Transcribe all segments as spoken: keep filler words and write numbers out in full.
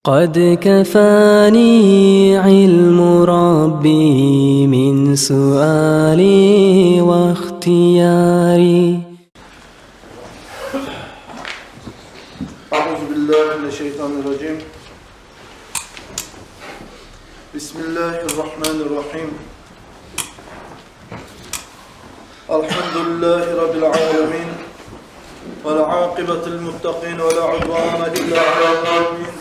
قد كفاني علم ربي من سؤالي واختياري. أعوذ بالله من الشيطان الرجيم. بسم الله الرحمن الرحيم. الحمد لله رب العالمين، والعاقبة للمتقين، ولا عدوان إلا على الظالمين،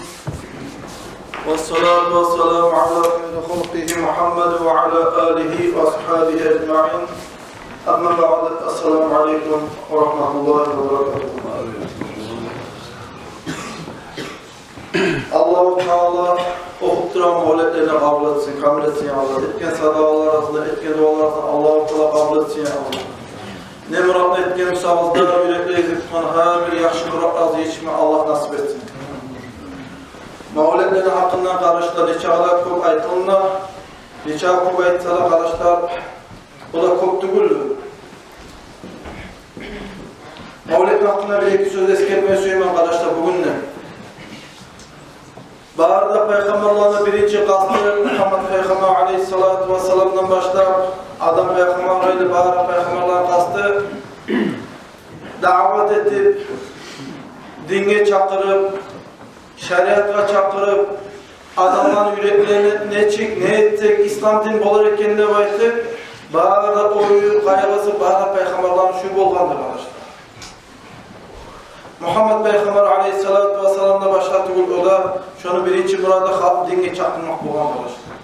والصلاة والسلام على خير خلقه محمد وعلى آله وأصحابه أجمعين. أما بعد، السلام عليكم ورحمة الله وبركاته. Аллагьу Таала охуп турагъан мавлетлени къабул этсин, камил этсин, я Аллагь. Этген садагъаларыгъызны, этген дуаларыгъызны Аллагьу Таала къабул этсин, я Аллагь. Не муратны этген бусагъыз да, юреклеригизде тутгъан гьар бир яхшы муратларыгъызгъа етишме Аллагь насип этсин. Мавлетлени гьакъында, къардашлар, нечакъы да кёп айтылына, нечакъы кёп айтса да, къардашлар, о да кёп тюгюл. Мавлет гьакъында бир-эки сёз эсгермеге сюемен, къардашлар, бугюн де. Бары да пайхаммарланы биринчи къасты Мугьаммат пайхаммар алейгьиссалату вассаламдан башлап, Адам пайхаммаргъа ерли бары пайхаммарланы къасты даъват этип, динге чакъырып, шариатгъа чакъырып, адамланы юреклерине нечик, не этсек ислам дин болар экен деп айтып, бары да ою, къайгъысы бары да пайхаммарланы шу болгъанды, къардашлар. Мугьаммат пайхаммар алейгьиссалату вассаламдан башгъа тюгюл, о да шону биринчи мурады халкъны динге чакъырмакъ болгъан, къардашлар.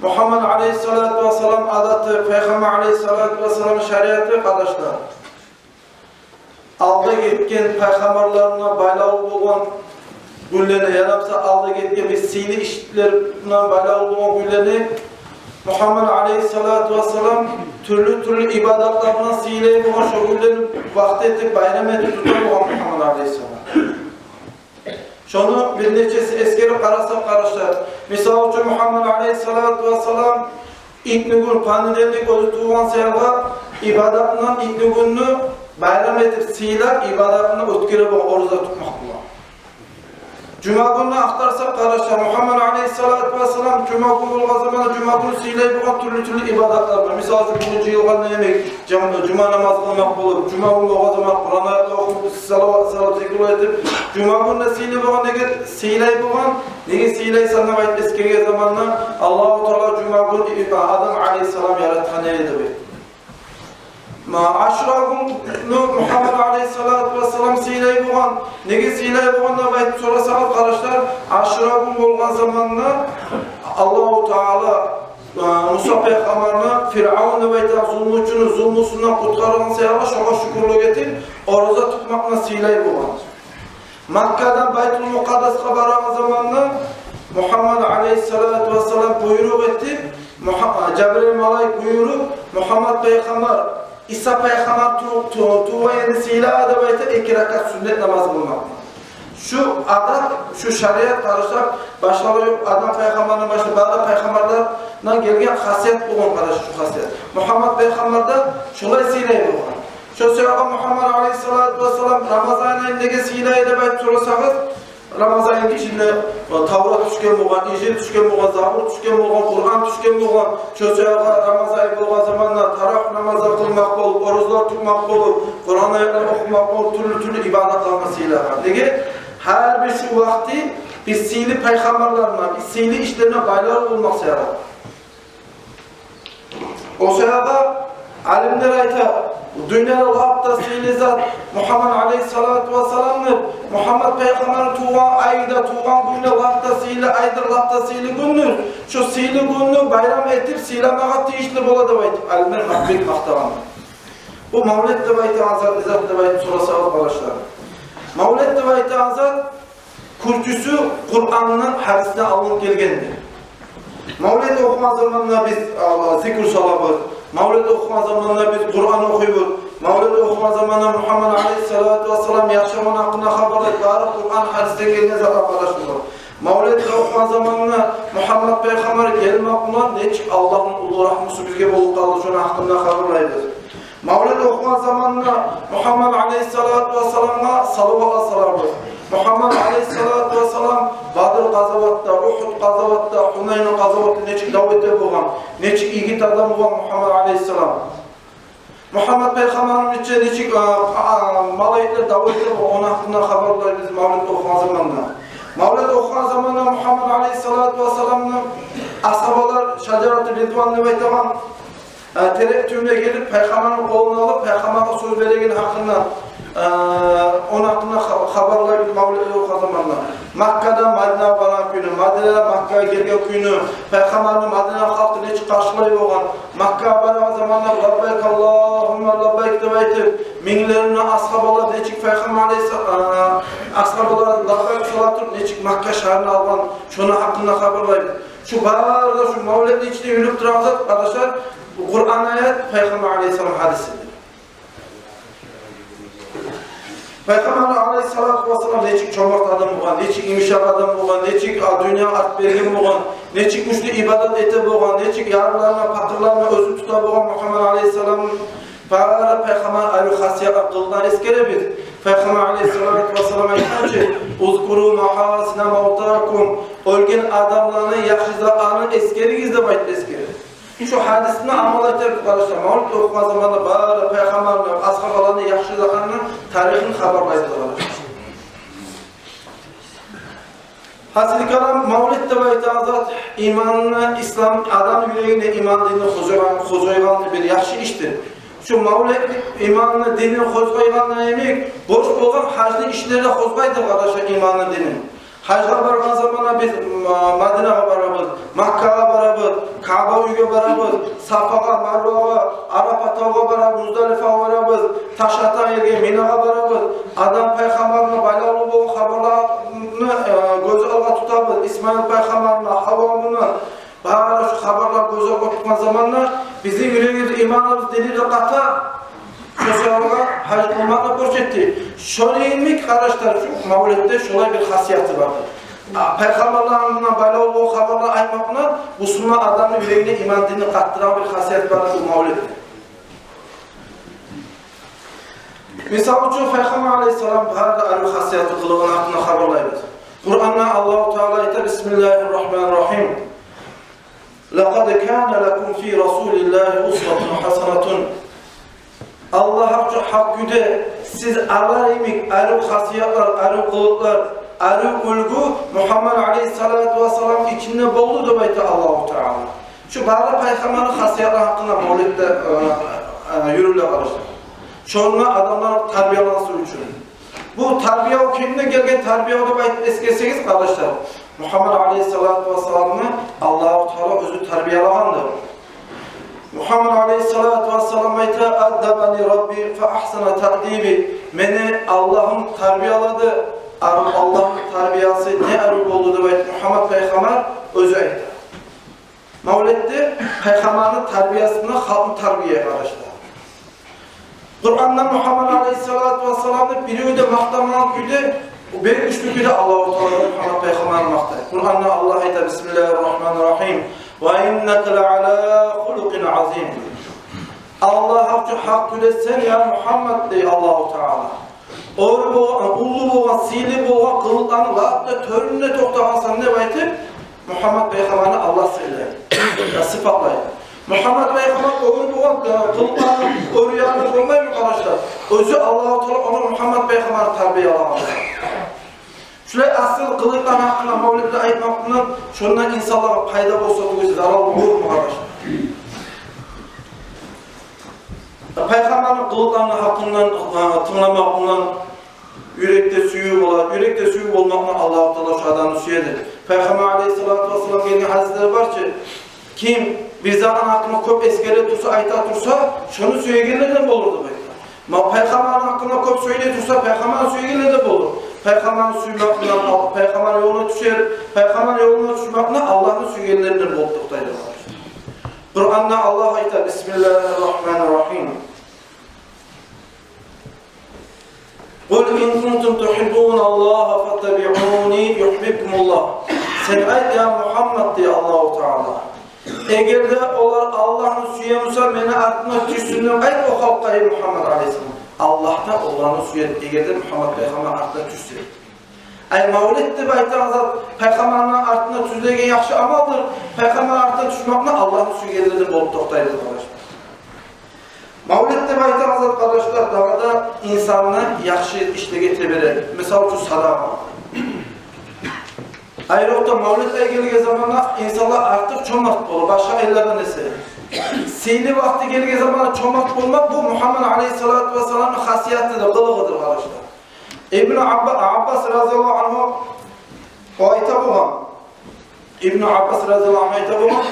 Мугьаммат алейгьиссалату вассалам адаты, пайхаммар алейгьиссалату вассалам шариаты, къардашлар, алда гетген пайхаммарларына байлавлу болгъан гюнлени, яда буса алда гетген бир сыйлы ишлер булан байлавлу болгъан гюнлени Мугьаммат алейгьиссалату вассалам тюрлю-тюрлю ибадатлар булан сыйлай болгъан, шо гюнлени вакъти этип, байрам этип тута болгъан Мугьаммат алейгьиссалам. Шону бир нечесин эсгерип къарасакъ, къардашлар, мисал учун, Мугьаммат алейгьиссалату вассалам итнигюн, понедельник, оьзю тувгъан саялгъа, ибадатындан итнигюнню байрам этип, сыйлап, ибадатын оьтгере болгъан ораза тутмакъ булан. Жумагюнню ахтарсакъ, къардашлар, Мугьаммат алейгьиссалату вассалам жумагюн болгъан заманда жумагюнню сыйлай болгъан тюрлю-тюрлю ибадатлар бар. Мисал учун, бугюн жыйылгъан йимик, жум-, жума намаз къылмакъ болуп, жумагюн болгъан заман Къуран аятлар охуп, салават салып, зикрулар этип, жумагюнню сыйлай болгъан, неге сыйлай болгъан? Неге сыйлай сен деп айтып эсгерген заманда, Аллагьу Таала жумагюн, Адам алейгьиссалам яратгъан эди деп айтып. Ма, Ашура гюнню Мугьаммат алейгьиссалату вассалам сыйлай болгъан. Неге сыйлай болгъан деп айтып сорасагъыз, къардашлар, Ашура гюн болгъан заманда Аллагьу Таала, э, Муса пайхаммарны Фиръавн деп айтагъан зулмучуну зулмусундан къутгъаргъан саялы, шогъар шюкюрлюк этип, ораза тутмакъны сыйлай болгъан. Маккадан Байтул Мукъаддасгъа барагъан заманда Мугьаммат алейгьиссалату вассалам буйрукъ этип, Мугьа-, Жабраил малайик буюруп, Мугьаммат пайхаммар, Иса пайхаммар ту-, ту-, тувгъан ерни сыйла деп айтып, эки ракаат сюннет намаз къылмакъ. Шу адат, шу шариат, къардашлар, башлап ёкъ Адам пайхаммардан башлап бары пайхаммарлардан гелген хасият болгъан, къардашлар, шу хасият. Мугьаммат пайхаммар да шолай сыйлай болгъан. Шо саялы Мугьаммат алейгьиссалату вассалам Рамазан айны неге сыйлай деп айтып сорасагъыз, Рамазан айны ичинде Таврат тюшген болгъан, Инжил тюшген болгъан, Забур тюшген болгъан, Къуран тюшген болгъан. Шо саялы Рамазан ай болгъан заманда таравигь намазлар къылмакъ болуп, оразалар тутмакъ болуп, Къуран аятлар охумакъ болуп, тюрлю-тюрлю ибадатлар булан сыйлагъан. Неге? Гьар бир шу вакъти бир сыйлы пайхаммарлар булан, бир сыйлы ишлер булан байлавлу болмакъ саялы. О саялы алимлер айта, дюньяда лап да сыйлы зат Мугьаммат алейгьиссалату вассаламдыр. Мугьаммат пайхаммарны тувгъан айы да, тувгъан гюню де лап да сыйлы айдыр, лап да сыйлы гюндюр. Шо сыйлы гюнню байрам этип сыйламагъа тийишли бола деп айтып, алимлер бек макътагъан. Бу мавлет деп айтагъан зат не зат деп айтып сорасагъыз, къардашлар. Мавлет деп айтагъан зат кюрчюсю Къурандан, гьадисден алынып гелгенди. Мавлет охугъан заманда биз, а, зикру салабыз. Мавлет охугъан заманда биз Къуран охуйбуз. Мавлет охугъан заманда Мугьаммат алейгьиссалату вассалам яшавуну гьакъында хабарлайбыз. Бары Къуран, гьадисден гелген зат, къардашлар. Мавлет охугъан заманда Мугьаммат пайхаммар гелмек булан нечик Аллагьны уллу рагьмусу бизге болуп къалды, шону гьакъында хабарлайбыз. Мавлет охугъан заманда Мугьаммат алейгьиссалату вассаламгъа салаватлар салабыз. Мугьаммат алейгьиссалату вассалам къазаватда, Гьунайну къазаватда нечик дав эте болгъан, нечик игит адам болгъан Мугьаммад алейгьиссалам. Мугьаммад пайхаммарны бирче нечик, а, а, малайиклер дав эте болгъан, ону гьакъында хабарлай биз мавлет охугъан заманда. Мавлет охугъан заманда Мугьаммад алейгьиссалату вассаламны асгьабалар шажарату Ридван деп айтагъан э, терек тюбюне гелип, пайхаммарны къолун алып, пайхаммаргъа сёз берегени гьакъында, э, ону гьакъында ха-, хабарлай мавлетни охугъан заманда. Маккадан Мадинагъа барагъан кюйню, Мадинадан Маккагъа гелген кюйню, пайхаммарны Мадина халкъы нечик къаршылай болгъан, Маккагъа барагъан заманда «Лаббайк Аллагьумма лаббайк» деп айтып, минглер булан асгьабалар нечик пайхаммар алейгьиссалам, э, асгьабалар лаббайк салатып, нечик Макка шагьарны алгъан, шону гьакъында хабарлай. Шу бары да шу мавлетни ичинде юрюп турагъан зат, къардашлар, бу Къуран аят, пайхаммар алейгьиссалам гьадисидир. Пайхаммар алейгьиссалату вассалам нечик чомарт адам болгъан, нечик йымышакъ адам болгъан, нечик а, дюньягъа арт берген болгъан, нечик гючлю ибадат эте болгъан, нечик ярлыланы, пакъырланы оьзю тута болгъан Мугьаммад алейгьиссалам. Бары пайхаммар арив хасиятлар, къылыкълар эсгеребиз. Пайхаммар алейгьиссалату вассалам айтгъан чы: «Узкуру магьасина мавтакум», оьлген адамланы яхшы затларын эсгеригиз деп айтып эсгере. Шу гьадисине амал этебиз, къардашлар. Мавлет охугъан заманда бары пайхаммарны, асгьабаланы яхшы затларыны тарихин хабарлайбыз, къардашлар. Гьасили калам, мавлет деп айтагъан зат иманны, ислам, адамны юрегинде иман динни къозгъайгъан, къозгъайгъан бир яхшы ишдир. Шу мавлет иманны, динни къозгъайгъан йимик, борч болгъан гьажны ишлери де къозгъайдыр, къардашлар, иманны, динни. Гьажгъа баргъан заманда биз Ма-, Мадинагъа барабыз, Маккагъа барабыз, Каъба уьйге барабыз, Сафагъа, Марвагъа, Арапа тавгъа барабыз, Муздалифагъа барабыз, таш атагъан ерге, Минагъа барабыз. Адам пайхаммарына байлавлу болгъан хабарланы, э, гёз алгъа тутабыз. Исмаил пайхаммарына, Гьава булан, бары шу хабарлар гёз алгъа тутгъан заманда бизин юрегибиз, иманыбыз, динибиз къата. Шо саялы гьаж къылмакъны борч этди. Шону йимик, къардашлар, шу мавлетде шолай бир хасияты бардыр. А, пайхаммарлар булан байлавлу хабарлар айтмакъ булан бусурман адамны юрегинде иман динни къатдырагъан бир хасият бардыр бу мавлетде. Мисал учун, пайхаммар алейгьиссалам бары да арив хасияты, къылыгъыны гьакъында хабарлайбыз. Къуранда Аллагьу Таала айта: «Бисмиллагьир рагьманир рагьим. Лакъад кана лакум фи расулиллагьи усватун гьасанатун». Аллагь гьакъ учун, гьакъ кюйде сиз алар йимик арив хасиятлар, арив къылыкълар, арив уьлгю Мугьаммад алейгьиссалату вассалам ичинде болду деп айта Аллагьу Таала. Шу бары пайхаммарны хасиятлары гьакъында мавлетде, э, э, юрюле, къардашлар. Шонда адамлар тарбиялансын учун. Бу тарбия, о кимден гелген тарбия деп айтып эсгерсегиз, къардашлар, Мугьаммад алейгьиссалату вассаламны Аллагьу Таала оьзю тарбиялагъандыр. Мугьаммад алейгьиссалату вассалам айта: «Аддабани Рабби фа агьсана таъдиби». Мени Аллагьым тарбиялады, ар-, Аллагьны тарбиясы не арив болду деп айтып, Мугьаммад пайхаммар оьзю айта. Мавлетде пайхаммарны тарбиясына халкъны тарбия, къардашлар. Къуранда Мугьаммад алейгьиссалату вассаламны бирев де макътамагъан кюйде, бек гючлю кюйде Аллагьу Таала Мугьаммад пайхаммарны макътай. Къуранда Аллагь айта: «Бисмиллагьир рагьманир рагьим. Ва иннака ла ала хулукъин азим». Аллагь гьакъ учун, гьакъ кюйде сен, я Мугьаммад, дей Аллагьу Таала, оьр болгъан, уллу болгъан, сыйлы болгъан къылыкъланы лап да тёрюнде токътагъансан деп айтып, Мугьаммад пайхаммарны Аллагь сыйлай, я сыпатлай. Мугьаммад пайхаммар оьр болгъан, э, къылыкъланы оьр ягъы болмаймы, къардашлар? Оьзю Аллагьу Таала ону, Мугьаммад пайхаммарны, тарбиялагъан. Шулай асил къылыкъланы гьакъында мавлетде айтмакъ булан, шондан инсанлагъа пайда болса тюгюл, зарал болурму, къардашлар? Пайхаммарны къылыкъларыны гьакъындан, э, тынгламакъ булан юрекде сююв бола. Юрекде сююв болмакъ булан Аллагьу Таала шу адамны сюеди. Пайхаммар алейгьиссалату вассалам гелген гьадислер бар чы, ким бир затны гьакъында кёп эсгере турса, айта турса, шону сюегенлерден болур деп айта. Ма пайхаммарны гьакъында кёп сёйлей турса, пайхаммарны сюегенлерден болур. Пайхаммарны сюймек булан ал-, пайхаммар ёлуна тюшер, пайхаммар ёлуна тюшмек булан Аллагьны сюегенлерден болуп токътай деп айта. Къуранда Аллагь айта: «Бисмиллагьир рагьманир рагьим. Къул ин кунтум тухиббуналлагьа фаттабиъуни юхбибкумуллагь». Сен айт, я Мугьаммад, дей Аллагьу Таала, эгер де олар Аллагьны сюе буса, мени артыма тюшсюн деп айт о халкъгъа, эй Мугьаммад алейгьиссалам. Аллагь да оланы сюе, эгер де Мугьаммад пайхаммар артына тюшсе. Ай, мавлет деп айтагъан зат, пайхаммарны артына сюйген яхшы амалдыр. Пайхаммар артына тюшмек де Аллагьны сюйгенлерден болуп токътай, къардашлар. Мавлет деп айтагъан зат, къардашлар, дагъы да инсанны яхшы ишлеге тебере. Мисал учун, садагъа. Айрокъда мавлет ай гелген заманда инсанлар артыкъ чомарт бола башгъа айлардан эсе. Сыйлы вакъти гелген заманда чомарт болмакъ — бу Мугьаммад алейгьиссалату вассаламны хасиятыдыр, къылыгъыдыр, къардашлар. Ибну Абба-, Аббас разияллагьу ангьу о айта болгъан. Ибну Аббас разияллагьу ангьу айта болгъан: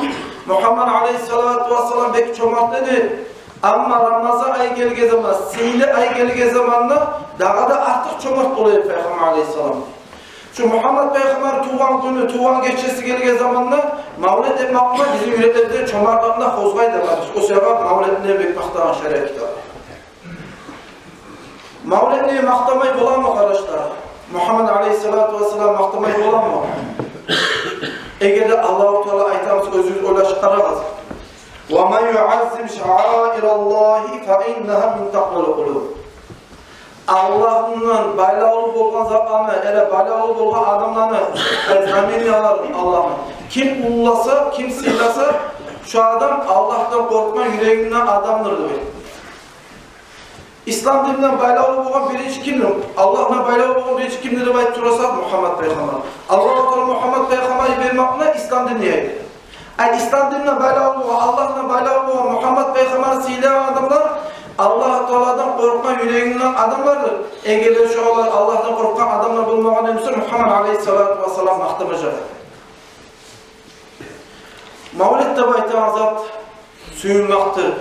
Мугьаммад алейгьиссалату вассалам бек чомарт эди. Амма Рамазан ай гелген заман, сыйлы ай гелген заманда дагъы да артыкъ чомарт бола эди Пайхаммар алейгьиссалам. Шу Мугьаммад Пайхаммар тувгъан гюню, тувгъан гечеси гелген заманда мавлет этмек де бизин юреклерде чомартлыкъны къозгъай, къардаш. О себеп мавлетни бек макътагъан шариат китабы. Мавлетни макътамай боламы, къардашлар? Мугьаммад алейгьиссалату вассалам макътамай боламы? Эгер де Аллагьу Таала айтамыз, оьзюгюз ойлашып къарагъыз. Ва ман юаззим шааираллагьи фа иннагьа мин такъвал къулуб. Аллагьдан байлавлу болгъан затланы, эле байлавлу болгъан адамланы, э, знаменияларын Аллагьны ким уллуласа, ким сыйласа, шо адам Аллагьдан къоркъгъан юрегинден адамдыр, дей. Ислам дининден байлавлу болгъан биринчи кимдир? Аллагьдан байлавлу болгъан биринчи кимдир деп айтып тураса, Мугьаммад Пайхаммар. Аллагьу Таала Мугьаммад Пайхаммар йибермекни ислам дини яйды. Ай, ислам дининден байлавлу болгъан, Аллагьдан байлавлу болгъан Мугьаммад Пайхаммарны сыйлагъан адамлар Аллагьу Тааладан къоркъгъан юрегинден адамлардыр. Эгер де шолар Аллагьдан къоркъгъан адамлар болмагъан эсе, Мугьаммад алейгьиссалату вассалам макътамажакъ. Мавлет деп айтагъан зат сююнмекдир.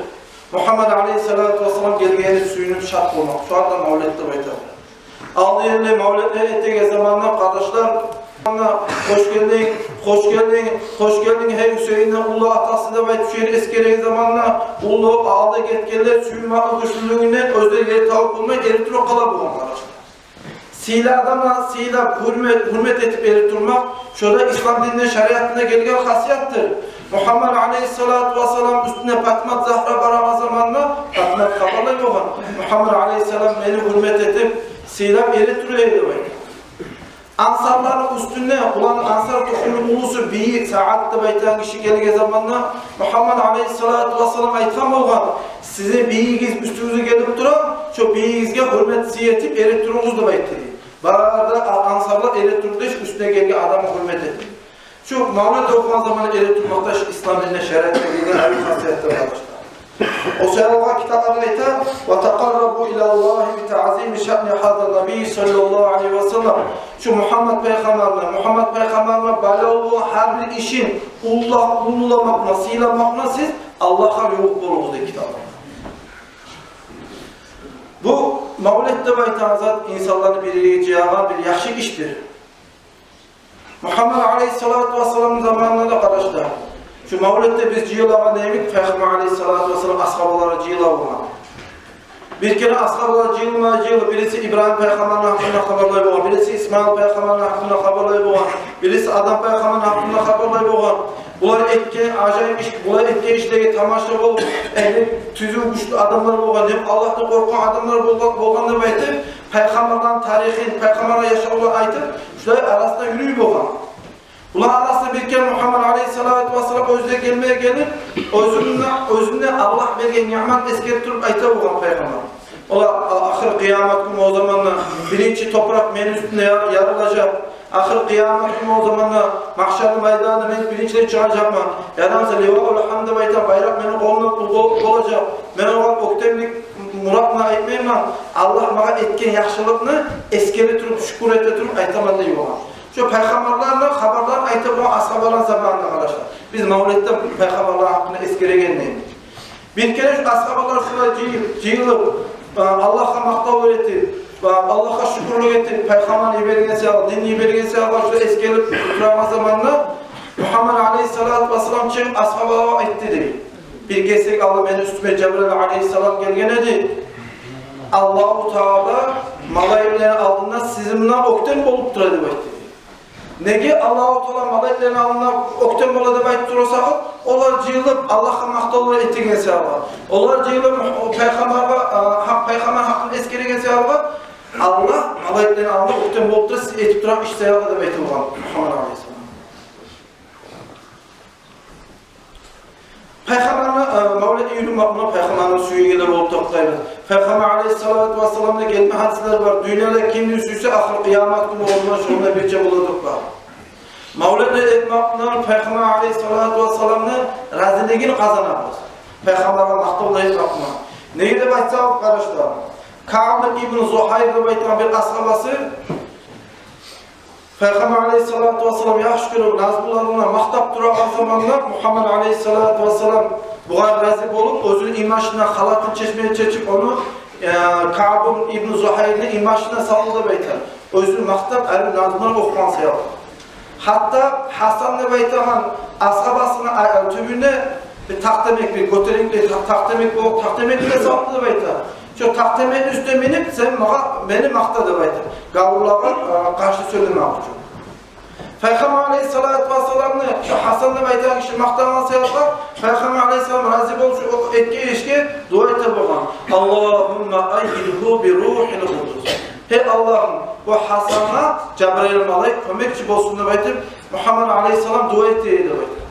Мугьаммад алейгьиссалату вассалам гелгенине сююнюп шат болмакъ. Шогъар да мавлет деп айтагъан. Алдын эли мавлетлер этеген заманда, къардашлар, хош гелдинг, хош гелдинг, хош гелдинг, гьей Гьюсейинни уллу атасы деп айтып, шо ерни эсгереген заманда, уллу алда гетгенлер сююнмекни гючлюлюгюнден оьзлер ер табып болмай, эритип къала болгъан, къардашлар. Сыйлы адамлар сыйлап, гьюрмет, гьюрмет этип эритип турмакъ, шо да ислам дининде, шариатында гелген хасиятдыр. Мугьаммад алейгьиссалату вассалам уьстюне Патимат Загьра барагъан заманда Патимат хабарлай болгъан: Мугьаммад алейгьиссалам мени гьюрмет этип, сыйлап эритип тура эди деп айтып. Ансарланы уьстюне, улан ансар тухумну уллусу бийи Саад деп айтагъан гиши гелген заманда Мугьаммад алейгьиссалату вассалам айтгъан болгъан: сизин бийигиз уьстюгюзге гелип тура, шо бийигизге гьюрмет-сый этип эритип туругъуз деп айтды. Бары да ансарлар эритип турду, уьстюне гелген адамгъа гьюрмет этип. Шу мавлет охугъан заманда эритип турмакъ да шу ислам дининде, шариатда гелген ари хасиятлар, къардашлар. О саялы китапларда айта: ва такъаррабу илаллагьи би таъзими шаъни гьаза ннабий саллаллагьу алайгьи ва саллам. Шу Мугьаммад пайхаммарны, Мугьаммад пайхаммарны байлавлу гьар бир ишин уллу-, уллуламакъ булан, сыйламакъ булан сиз Аллагьгъа ювукъ болугъуз дей китапларда. Бу мавлет деп айтагъан зат инсанланы бир ерге жыягъан бир яхшы ишдир. Мугьаммад алайгьиссалату вассаламны заманында да, къардашлар, шу мавлетде биз жыйылагъан йимик, Пайхаммар алайгьиссалату вассалам асгьабалары жыйыла болгъан. Бир керен асгьабалар жыйылма-жыйылып, бириси Ибрагьим пайхаммарны гьакъында хабарлай болгъан, бириси Исмаил пайхаммарны гьакъында хабарлай болгъан, бириси Адам пайхаммарны гьакъында хабарлай болгъан. Булар этген ажайып иш, булар этген ишлеге тамаша болуп, энни тюзюв, гючлю адамлар болгъан, энни Аллагьдан къоркъгъан адамлар болгъан, болгъан деп айтып, пайхаммарланы тарихин, пайхаммарланы яшавларын айтып, шулай арасында юрюй болгъан. Булар арасында бир керен Мугьаммад алайгьиссалату вассалам оьзю де гелмеге гелип, оьзюнде, оьзюнде Аллагь берген ниъмат эсгерип туруп айта болгъан пайхаммар. Олар, а-, ахыр къыямат гюн о заманда биринчи топуракъ мени уьстюмде яр-, ярылажакъ. Ахыр къыямат гюн о заманда магьшарны майданына мен биринчилей чыгъажакъман. Яда буса ливаул гьамд деп айтагъан байракъ мени къолумда бол-, бол-, болажакъ. Мен огъар оьктемлик мурат булан айтмайман. Аллагь магъа этген яхшылыкъны эсгере туруп, шюкюр эте туруп айтаман дей болгъан. Шо пайхаммарланы хабарларын айта болгъан асгьабаланы заманында, къардашлар. Биз мавлетде пайхаммарланы гьакъында эсгереген йимик. Бир керен шу асгьабалар шулай жыйы-, жыйылып, а, Аллагьгъа макътавлар этип, а, Аллагьгъа шюкюрлюк этип, пайхаммарны йиберген саялы, динни йиберген саялы шулай эсгерип турагъан заманда Мугьаммад алайгьиссалату вассалам чыгъып асгьабалагъа айтды дей. Бир гесек алда мени уьстюме Жабрайыл алайгьиссалам гелген эди. Аллагьу Таала малайиклени алдында сизин булан оьктем болуп тура деп айтды. Неге Аллагьу Таала малайиклени алдында оьктем бола деп айтып турасагъыз, олар жыйылып Аллагьгъа макътавлар этеген саялы. Олар жыйылып о пайхаммаргъа, а, гьакъ, пайхаммар гьакъын эсгереген саялы, Аллагь малайиклени алдында оьктем болуп тура сиз этип турагъан иш саялы деп айтылгъан Мугьаммад алайгьиссалам. Муна Пайхаммарны сюегенлер болуп токътайбыз. Пайхаммар алейгьиссалату вассаламны гелме гьадислер бар. Дюньяда кимни сюйсе, ахыр къыямат гюню ондан шонда бирче болажакъ бар. Мавлетни этмек булан Пайхаммар алейгьиссалату вассаламны разилигин къазанабыз. Пайхаммаргъа макътавлар этмек булан. Неге деп айтсагъыз, къардашлар, Каъб ибн Зугьайр деп айтгъан бир асгьабасы Пайхаммар алейгьиссалату вассалам яхшы гёрюп, назмуларына макътап турагъан заманда Мугьаммад алейгьиссалату вассалам бугъар рази болуп, оьзюню имашына халатын чечме чечип, ону, э, Каъб ибн Зугьайрны имашына салды деп айта. Оьзюн макътап, гьали назмулар охугъан саялы. Гьатта Гьасан деп айтагъан асгьабасыны, а, тюбюне бир тахтамек, бир гётеринкли та-, тахтамек болуп, тахтамекни де салды деп айта. Шо тахтамекни уьстюне минип, сен магъа, мени макъта деп айта. Гавурлагъа, а, къаршы сёйлемек учун. Пайхаммар алейгьиссалату вассаламны шо Гьасан деп айтагъан гиши макътагъан саялы, Пайхаммар алейгьиссалам рази болуп, шо этген ишге дуа эте болгъан. Аллагьумма аййидгьу би рухьил къудус. Гьей Аллагьым, бу Гьасангъа Жабрайыл малайик кёмекчи болсун деп айтып, Мугьаммад алейгьиссалам дуа эте деп айта.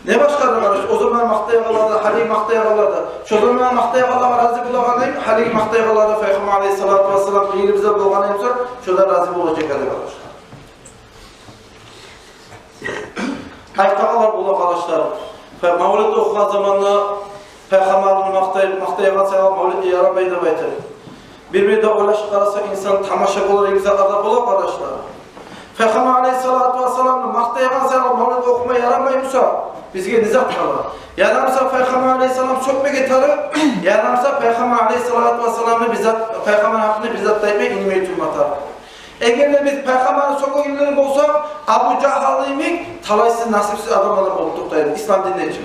Не башгъа да, къардашлар, о заман макътайгъанлар да, гьалиги макътайгъанлар да. Шо заман макътайгъанлагъа рази болагъан йимик, гьалиги макътайгъанлар да Пайхаммар алейгьиссалату вассалам къыйырыбызда болгъан йимик, шо да рази болажакъ эди, къардашлар. Айтагъанлар бола, къардашлар. Пай-, мавлет охугъан заманда Пайхаммарны макътай-, макътайгъан саялы мавлет ярамай деп айтып. Бир-бирде ойлашып къараса, инсан тамаша болар йимик затлар да бола, къардашлар. Пайхаммар алейгьиссалату вассаламны макътайгъан саялы мавлет охума ярамай буса, бизге не зат къала? Ярамаса Пайхаммар алейгьиссалам сёкмеге тарыкъ, ярамаса Пайхаммар алейгьиссалату вассаламны бир зат, Пайхаммар гьакъында бир зат да айтмай, инмей турма тарыкъ. Эгер де биз Пайхаммарны сёгегенлер болсакъ, Абу Жагьл йимик талайсыз, насипсиз адамлар болуп токътайбыз ислам динде чи.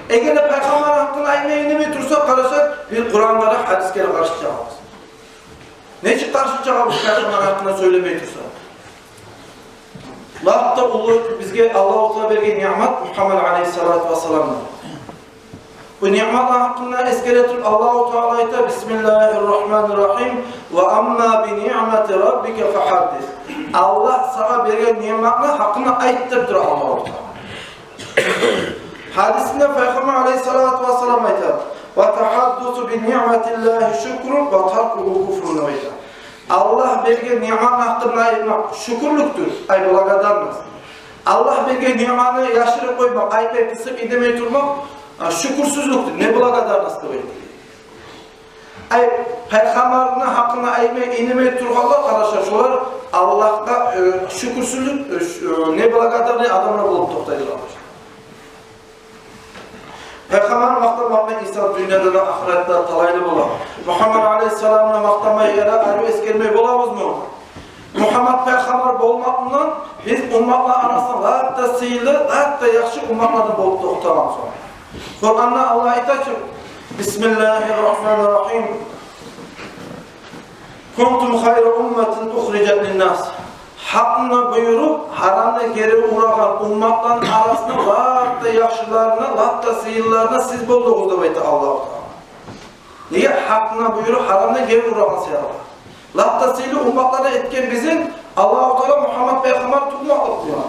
Эгер де Пайхаммарны гьакъын айтмай, инмей турсакъ, къардашлар, биз Къурангъа да, гьадисге де къаршы чыгъабыз. Нечик къаршы чыгъабыз Пайхаммарны гьакъын сёйлемей турса? Лап да уллу бизге Аллагьу Таала берген ниъмат Мугьаммад алейгьиссалату вассаламны. Бу ниъмат гьакъында эсгере туруп, Аллагьу Таала айта: «Бисмиллагьир рагьманир рагьим. Ва амма би ниъмати раббика фагьаддис». Аллагь сагъа берген ниъматны гьакъында айт деп тура Аллагьу Таала. Гьадисинде Пайхаммар алейгьиссалату вассалам айта: «Ва тагьаддусу би ниъматиллагьи шукрун ва таркугьу куфрун», — деп айта. Аллагь берген ниъмат гьакъында айтмакъ шюкюрлюкдюр, ай, благодарность. Аллагь берген ниъматны яшырып къоймакъ, айтмай, къысып, инемей турмакъ, а, шюкюрсюзлюкдюр, неблагодарность деп айта. Ай, Пайхаммарны гьакъында айтмай, инемей тургъанлар, къардашлар, шолар Аллагьгъа, э, шюкюрсюзлюк, э, ш-, э, неблагодарный адамлар болуп токътайдылар, къардашлар. Пайхаммарны макътамакъ булан инсан дюньяда да, ахыратда да талайлы бола. Мугьаммад алейгьиссаламны макътамай яда арив эсгермей болабызмы? Мугьаммад пайхаммар болмакъ булан биз умматлар арасында лап да сыйлы, лап да яхшы умматлардан болуп токътагъан сонг. Къуранда Аллагь айта чы: «Бисмиллагьир рагьманир рагьим. Кунтум хайра умматин ухрижат линнас». Гьакъны буюруп, гьарамны гери урагъан умматланы арасында лап да яхшыларына, лап да сыйлыларына сиз болдугъуз деп айта Аллагьу Таала. Неге? Гьакъны буюруп, гьарамны гери урагъан саялы. Лап да сыйлы умматланы этген бизин Аллагьу Таала Мугьаммад пайхаммар тутмакълыкъ булан.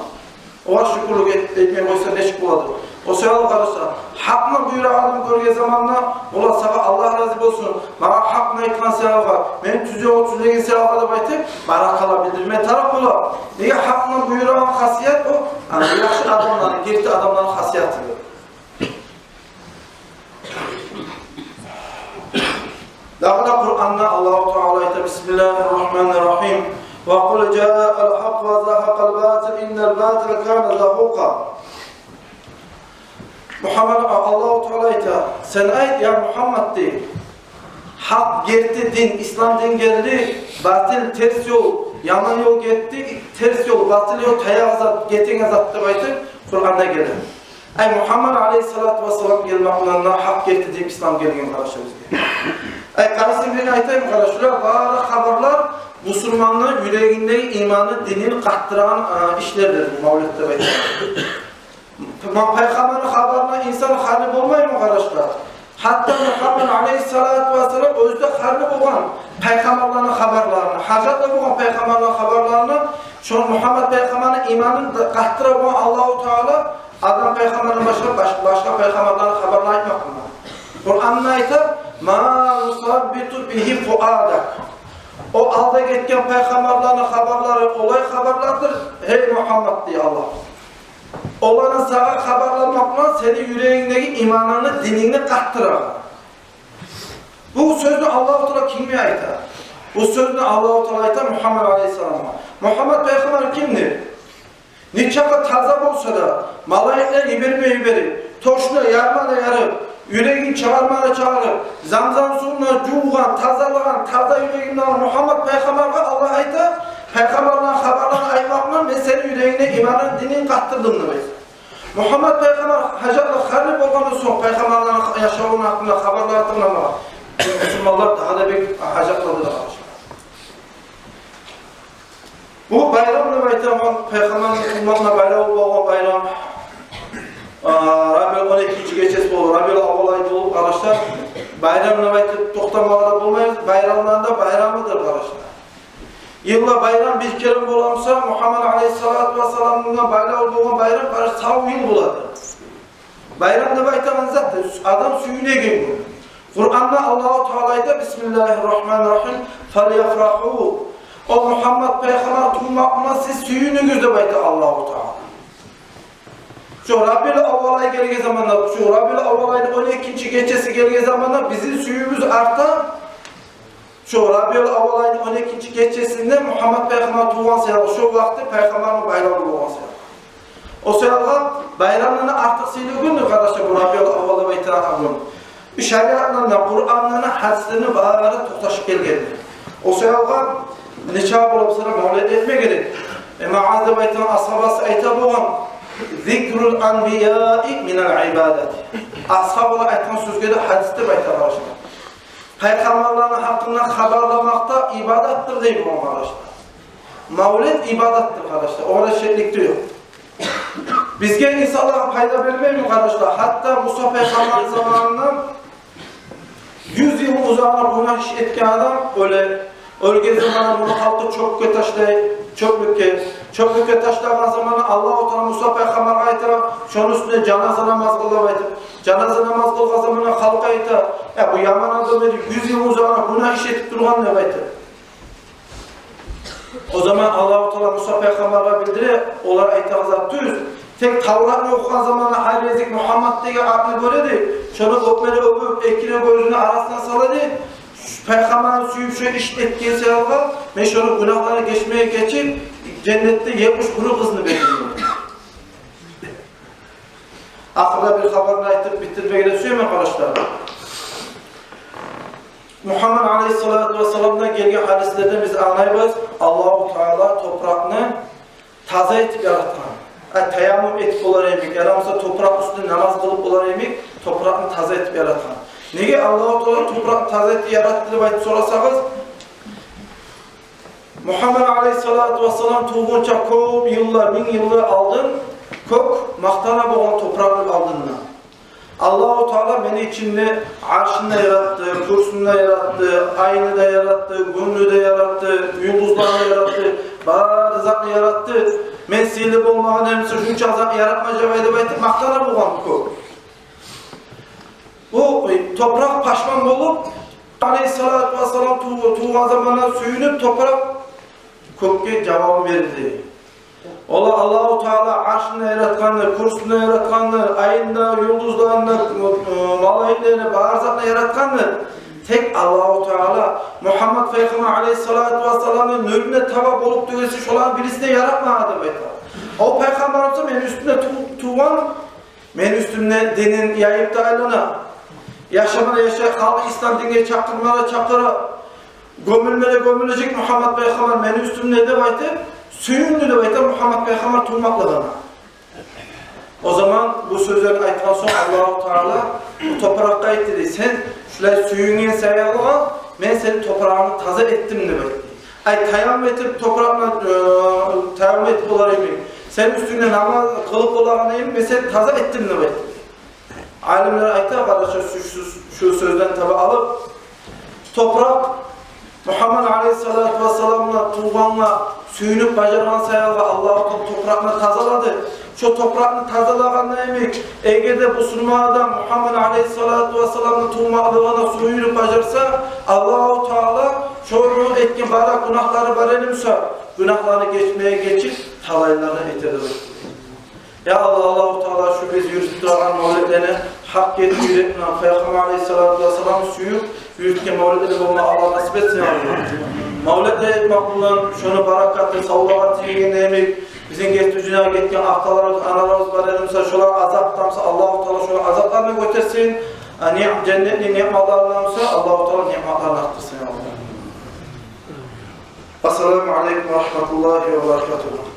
Огъар шюкюрлюк эт-, этмей къойса, нечик боладыр? О саялы, къардашлар, гьакъны буюрагъанын гёрген заманда, олар сагъа Аллагь рази болсун, магъа гьакъны айтгъан саялы, мени тюз ёлгъа тюзлеген саялы деп айтып, баракалла билдирме тарыкъ бола. Неге? Гьакъны буюрагъан хасият о, ана, яхшы адамланы, герти адамланы хасиятыдыр. Дагъы да Къуранда Аллагьу Таала айта: «Бисмиллагьир рагьманир рагьим. Ва къул жаал гьакъ ва загьакъал батил, иннал батила кана загьукъа». Мугьаммад, Аллагьу Таала айта: «Сен айт, я Мугьаммад, — дей, — гьакъ, герти дин, ислам дин гелди, батил, терс ёл, яман ёл гетди, терс ёл, батил ёл, таягъан зат, гетеген зат», — деп айтып Къуранда геле. Ай, Мугьаммад алейгьиссалату вассалам гелмек булан гьакъ, герти дин, ислам гелген, къардашлар, бизге. Ай, къарасанг, мен айтайым, къардашлар, бары хабарлар бусурманны юрегиндеги иманны, динин къатдырагъан, а, ишлердир бу мавлет деп айтагъан. Ма-, пайхаммарны хабарына инсан гьали болмаймы, къардашлар? Гьатта Мугьаммад алейгьиссалату вассалам оьзю де гьали болгъан пайхаммарланы хабарларына, гьажатлы болгъан пайхаммарланы хабарларына, шо Мугьаммад пайхаммарны иманын да къатдыра болгъан Аллагьу Таала Адам пайхаммардан башгъа, баш-, башгъа пайхаммарланы хабарларын айтмакъ булан. Къуранда айта: «Ма нусаббиту бигьи фуадак». О алда гетген пайхаммарланы хабарлары олай хабарлардыр, гьей Мугьаммад, дей Аллагь, оланы сагъа хабарламакъ булан сени юрегингдеги иманынгны, динингни къатдырар. Бу сёзню Аллагьу Таала кимге айта? Бу сёзню Аллагьу Таала айта Мугьаммад алейгьиссаламгъа. Мугьаммад пайхаммар кимдир? Нечакъы таза болса да, малайиклер йиберме йиберип, тёшюне ярма да ярып, юрегин чыгъарма да чыгъарып, замзам сувуна жувгъан, тазалагъан, таза юрегин де алгъан Мугьаммад пайхаммаргъа Аллагь айта: «Пайхаммарланы хабарларын айтмакъ булан мен сени юрегингде иманын, динин къатдырдым», – деп айта. Мугьаммад пайхаммар гьажатлы, харли болгъандан сонг, пайхаммарланы яшавуну гьакъында хабарлар тынгламагъа мусулманлар дагъы да бек гьажатландыра, къардашлар. Бу байрам деп айтагъан пайхаммарны тувмагъына байлавлу болгъан байрам, а, Рабиул он экинчи гечеси болуп, Рабиул аввал ай болуп, къардашлар, байрам деп айтып токътамагъа да болмайбыз, байрамланы да байрамыдыр, къардашлар. Йылда байрам бир керен бола буса, Мугьаммад алейгьиссалату вассаламгъа байлавлу болгъан байрам, къардашлар, сав йыл болады. Байрам деп айтагъан зат адам сююнеген гюн. Къуранда Аллагьу Таала айта: «Бисмиллагьи ррагьмани ррагьим, фальяфрагьу». О Мугьаммад пайхаммар тувмакъ булан сиз сююнюгюз деп айта Аллагьу Таала. Шо Рабиул аввал ай гелген заманда, шо Рабиул аввал айны он экинчи гечеси гелген заманда бизин сюювюбюз арта. Шо Рабиул аввал айны он экинчи гечесинде Мугьаммад пайхаммар тувгъан саялы, шо вакъти пайхаммарны байрамы болгъан саялы. О саялгъа байрамдан артыкъ сыйлы гюндюр, къардашлар, бу Рабиул аввал деп айтагъан гюн. Шариатдан да, Къурандан да, гьадислерден бары токъташып гелгенди. О саялгъа нечакъы бола буса да мавлет этме герек. Э, Муаз деп айтагъан асгьабасы айта болгъан: «Зикрул анбияи минал ибадати». Асгьабалар айтгъан сёзге де гьадис деп айта, къардашлар. Пайхаммарланы гьакъында хабарламакъ да ибадатдыр дей болгъан, къардашлар. Мавлет ибадатдыр, къардашлар. Огъар шеклик де ёкъ. Бизге инсанлагъа пайда бермейми, къардашлар? Гьатта Муса пайхаммарны заманында юз йыл узагъына гюнагь иш этген адам оьле. Оьлген заманда муну халкъы чёпге ташлай, чёплюкге. Чёплюкге ташлагъан заманда Аллагьу Таала Муса пайхаммаргъа айта: «Шону уьстюне жаназа намаз къыл», – деп айтып. Жаназа намаз къылгъан заманда халкъ айта: «Я, бу яман адам эди, юз йыл узагъына гюнагь иш этип тургъан», – деп айтып. О заман Аллагьу Таала Муса пайхаммаргъа билдире: «Олар айтагъан зат тюз. Тек Тавратны охугъан заманда гьар гезик Мугьаммад деген атны гёре эди. Шону оьпмеге оьпюп, эки де гёзюню арасына сала эди. Пайхаммарны сююп шо иш этген саялы мен шону гюнагьларын гечмеге гечип, женнетде етмиш уллу къызны бердим». Ахырда бир хабарны айтып битдирмеге де сюемен, къардашлар. Мугьаммад алейгьиссалату вассаламдан гелген гьадислерден биз англайбыз, Аллагьу Таала топуракъны таза этип яратгъан. Э, таяммум этип болар йимик, яда буса топуракъ уьстюнде намаз къылып болар йимик, топуракъны таза этип яратгъан. Неге Аллагьу Таала топуракъны таза этип яратды деп айтып сорасагъыз, Мугьаммад алейгьиссалату вассалам тувгъунча кёп йыллар, минг йыллар алдын кёк макътана болгъан топуракъны алдында. Аллагьу Таала мени ичимде аршны да яратды, курсну да яратды, айны да яратды, гюнню де яратды, юлдузланы да яратды, бары затны яратды. Мен сыйлы болмагъан эдим буса, шунча затны яратмажакъ эди деп айтып макътана болгъан кёк. Бу, э, топуракъ пашман болуп, алейгьиссалату вассалам ту-, тувгъан заманда сююнюп, топуракъ кёкге жавабын берди. Ол Аллагьу Таала аршны да яратгъанны, курсну да яратгъанны, айны да, юлдузланы да, э, малайиклени, бары затны яратгъанны, тек Аллагьу Таала Мугьаммад пайхаммар алейгьиссалату вассаламны нюрюне таба болуп тюгюл эсе, шоланы бирисин де яратмагъан деп айта. О пайхаммар буса мени уьстюмде ту-, тувгъан, мени уьстюмде динин яйып да айлана, яшама да яшай, халкъны ислам динге чакъырма да чакъыра, гёмюлме де гёмюлежек Мугьаммад пайхаммар мени уьстюмде деп айтып, сююндю деп айта Мугьаммад пайхаммар тувмакълыгъына. О заман бу сёзлени айтгъан сонг Аллагьу Таала бу топуракъгъа айтды дей: «Сен шулай сююнген саялы мен сени топурагъынгны таза этдим», – деп айтды. Ай, таяммум этип топуракъны, э, таяммум этип болар йимик, сени уьстюнгде намаз къылып болагъан йимик, мен сени таза этдим деп айтды. Алимлер айта, къардашлар, шу, шу, шу сёзден таба алып, топуракъ Мугьаммад алейгьиссалату вассаламны тувгъангъа сююнюп бажаргъан саялы Аллагьу Таала топуракъны тазалады. Шо топуракъны тазалагъанда йимик, эгер де бусурман адам Мугьаммад алейгьиссалату вассаламны тувмакълыгъына сююнюп бажарса, Аллагьу Таала шону этген бары гюнагьлары бар эди буса, гюнагьларын гечмеге гечип, талайлылардан этер эди. Я Аллагь, Аллагьу Таала шу биз юрютюп турагъан мавлетлени гьакъ герти юрек булан, Пайхаммар алейгьиссалату вассалам сююп юрютген мавлетлени болма Аллагь насип этсин, я Аллагь. Мавлетлер этмек булан шону баракаты савлагъа тийгенде йимик, бизин герти дюньягъа гетген аталарыбыз, аналарыбыз бар эди буса, шолар азапда буса, Аллагьу Таала шолар азапларын гётерсин. А, ниъ-, женнетни ниъматларындан буса, Аллагьу Таала ниъматларын артдырсын, я Аллагь. Ассаламу алейкум ва рагьматуллагьи ва баракатугьу.